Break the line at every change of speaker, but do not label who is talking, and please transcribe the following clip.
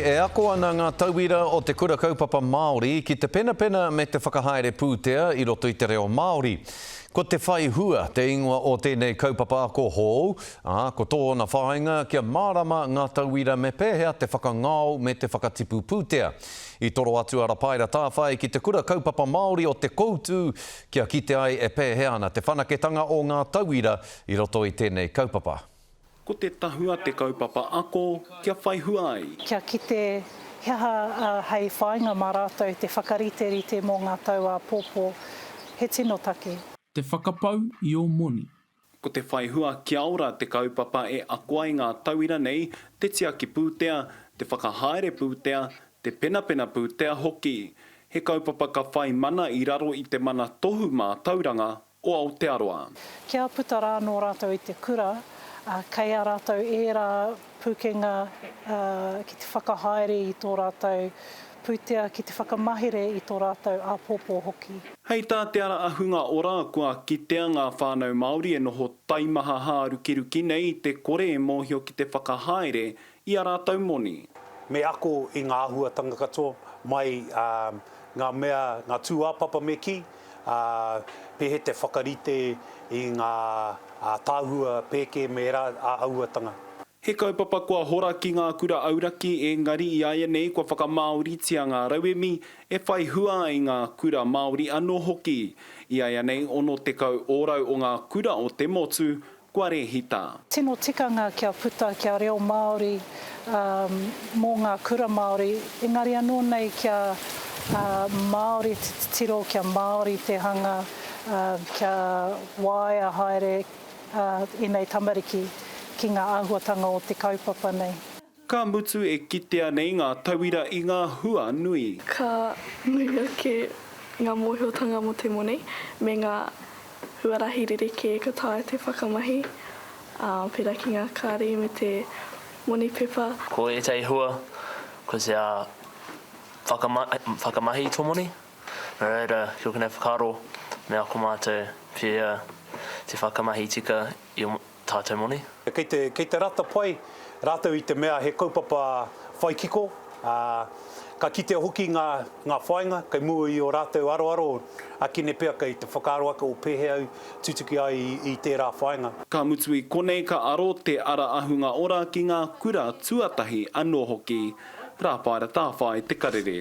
e ako ana ngā tauira o te Kura Kaupapa Māori ki te penapena me te whakahaere pūtea i roto i te reo Māori. Ko Te Whai Hua te ingoa o tēnei kaupapa ako hou, ā, ko tōna whāinga kia mārama ngā tauira me pēhea te whakangao me te whakatipu pūtea. I toro atu a Rapaera Tāwhai ki te Kura Kaupapa Māori o Te Koutu kia kite ai e pēhea ana te whanaketanga o ngā tauira i roto i tēnei kaupapa.
Ko te tahua te kaupapa ako kia whai hua ai.
Kia kite he aha hei whāinga mā rātou te whakariterite mō ngā tau āpōpō, he tino take.
Te whakapau i ō moni.
Ko te whai hua kia ora te kaupapa e ako ai ngā tauira nei te tiaki pūtea, te whakahaere pūtea, te penapena pūtea hoki. He kaupapa ka whai mana i raro i te mana tohu mātauranga o Aotearoa.
Kia puta rā anō rātou i te kura, kei a rātou ērā pūkenga ki te whakahaere i tō rātou pūtea, ki te whakamahere i tō rātou āpōpō hoki.
Hei tā Te Ara Ahunga Ora, kua kitea ngā whānau Māori e noho taimaha hārukiruki nei i te kore e mōhio ki te whakahaere i ā rātou moni.
Me ako i ngā āhuatanga katoa, mai ngā mea, ngā tūāpapa me kī, ā, pēhea te whakarite i ngā tāhua pēke me ērā āhuatanga.
He kaupapa kua hora ki ngā kura auraki, engari i āianei kua whakamāoritia ngā rauemi e whai hua ai ngā kura Māori anō hoki. I āianei 60 ōrau o ngā kura o te motu kua rēhita.
Tino tikanga kia puta kia reo Māori mō ngā kura Māori, engari anō nei kia Māori te titiro, kia Māori te hanga, kia waea haere ēnei tamariki ki ngā āhuatanga o te kaupapa nei.
Ka mutu e kitea nei ngā tauira i ngā hua nui.
Ka nui ake ngā mōhiotanga mō te moni me ngā huarahi rerekē ka taea te whakamahi, ā, pērā ki ngā kāri me te moni pepa.
Ko ētahi hua, ko te whakamahi i tō moni. Nō reira, ki ōku nei whakaaro, me ako mātou pēhea te whakamahi tika i ō tātou moni.
Kei te, kei te rata pai rātou i te mea he kaupapa whai kiko, ā, ka kitea hoki ngā, ngā whāinga kei mua i ō rātou aroaro, ākene pea kei te whakaaro ake o pēhea au tutuki ai i, i tērā whāinga.
Ka mutu i konei ka aro te Ara Ahunga Ora ki ngā kura tuatahi anō hoki. Rāpaera Tāwhai Te Karere.